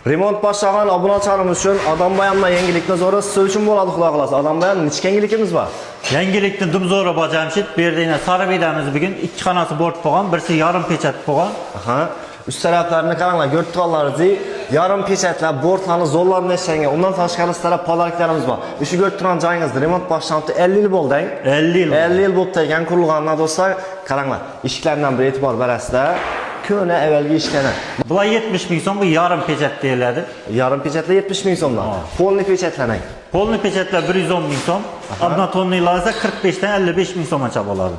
Remont boshlagan obunachilarimiz uchun Odambayondan yangilikni zo'ri siz uchun bo'ladi, xudo xohlasa. Odambayon, necha yangiligimiz bor? Yangilikni dim zo'ri bor, Jamshid. Bu yerda yana sariq bedamiz bugun. Ikki xonasi bort bo'lgan, birisi yarim pechat bo'lgan. Aha. Üst taraflarini qaranglar, ko'rib turganlaringizdek yarim pechatlar, bortlarni zo'rlarni ishlangan. Undan tashqari sizlarga подарок larimiz bor. Shu ko'rib turgan joyingizda remont boshlanibdi. 50 yil bo'ldi. 50 yil. 50 yil bo'libdi ekan qurilganına, do'stlar. Qaranglar, eshiklaridan bir e'tibor berasizlar. Ko'na avvalgi eshiklardan. Bular 70 ming so'm, bu yarim pechat deyiladi. Yarim pechatlar 70 ming so'mdan. Полный pechatlanang. Полный pechatlar 110 ming so'm. Однотонный lar esa 45 dan 55 ming so'mgacha bo'ladi.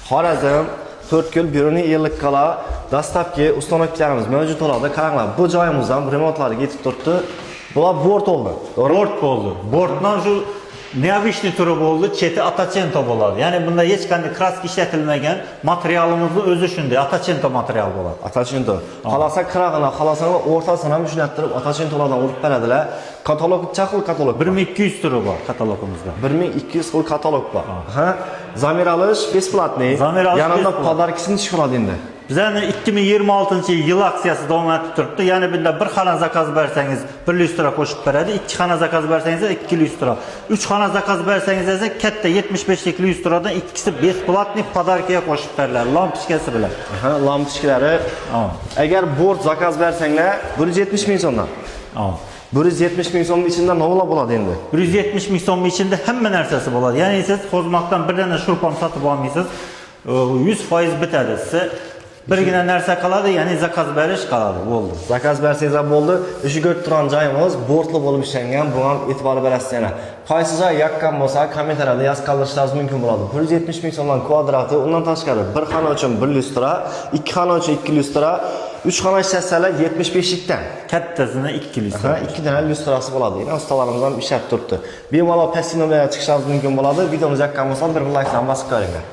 Xorazm, To'rtko'l, Beruniy, Ellikqal'a доставка установка larimiz mavjud bo'ladi. Qaranglar, bu joyimizdan remontlarga yetib turibdi. Bular bort oldi. To'g'rimi? Bort bo'ldi. Bortdan shu необычный turi bo'ldi, cheti Ottocento bo'ladi. Ya'ni bunda hech qanday краска ishlatilmagan, materialimizni o'zi shunday, Ottocento material bo'ladi. Ottocento. Xohlasa qirog'ini, xohlasa o'rtasini ham tushuntirib Ottocento lardan urib beradilar. Katalog necha xil katalog bor? 1200 turi bor katalogimizda. 1200 xil katalog bor. Ha? Замер olish бесплатный. Замер olish Yanında бесплатный. Подарка sini chiqaradi endi. Bizani 2026 yil aksiyasi davom etib turibdi. Ya'ni bunda bir xona заказ bersangiz, bir lyustra qo'shib beradi. Ikki xona заказ bersangiz, ikki lyustra. Uch xona заказ bersangiz esa katta 75lik lyustradan ikkisi бесплатный подарка ga qo'shib beriladi, lampochkasi bilan. Ha, lampochkalari. Ha. Agar bort заказ bersanglar, 170 ming so'mdan. Ha. 170 ming so'mning ichida nima bo'ladi endi? 170 ming so'm ichida hamma narsasi bo'ladi. Ya'ni siz Xozmakdan bir dona shurpam sotib olmaysiz. 100% bitadi. Siz birgina narsa qoladi, ya'ni заказ berish qoladi, bo'ldi. Заказ bersangiz ham bo'ldi. Shu ko'rib turgan joyimiz bortli bo'lib ishlangan. Bunga ham e'tibor berasiz yana. Qaysi joy yoqqan bo'lsa, kommentariyada yozib qoldirishingiz mumkin bo'ladi. 170 ming so'mdan kvadrati, undan tashqari bir xona uchun bir lyustra, ikki xona uchun ikki lyustra, uch xona ishlatsalar 75 likdan. Kattasini ikki lyustra. Ha, ikki dona lyustrasi bo'ladi. Yana ustalarimiz ham ishlab turibdi. Bemalol pastki nomerga chiqishingiz mumkin bo'ladi. Videomiz yoqqan bo'lsa, bir laykdan bosib qo'yinglar.